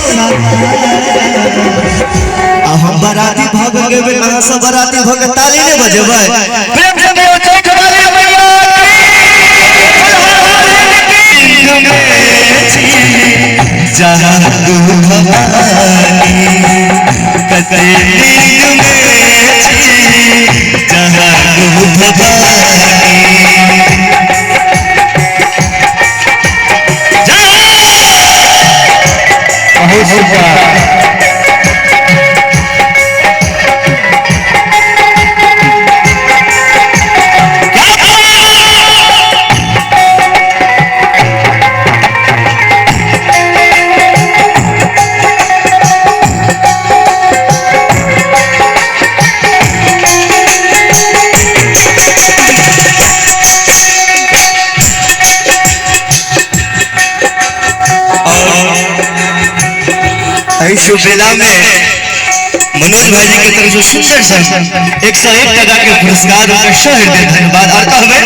सहारा। आ हम बराती भग गेबै, अहाँ सब बराती भग ताली नहि बजेबै? प्रेम से कहियो चौक वाली मैया की। जागू भवानी, कते नीक में छी, जागू भवानी। बहुत सुंदर। एहि शुभ बेला में मनोज भाई जी के तरफ से सुंदर सा 101 टका के पुरस्कार, उनका सहृदय धन्यवाद। और कहबै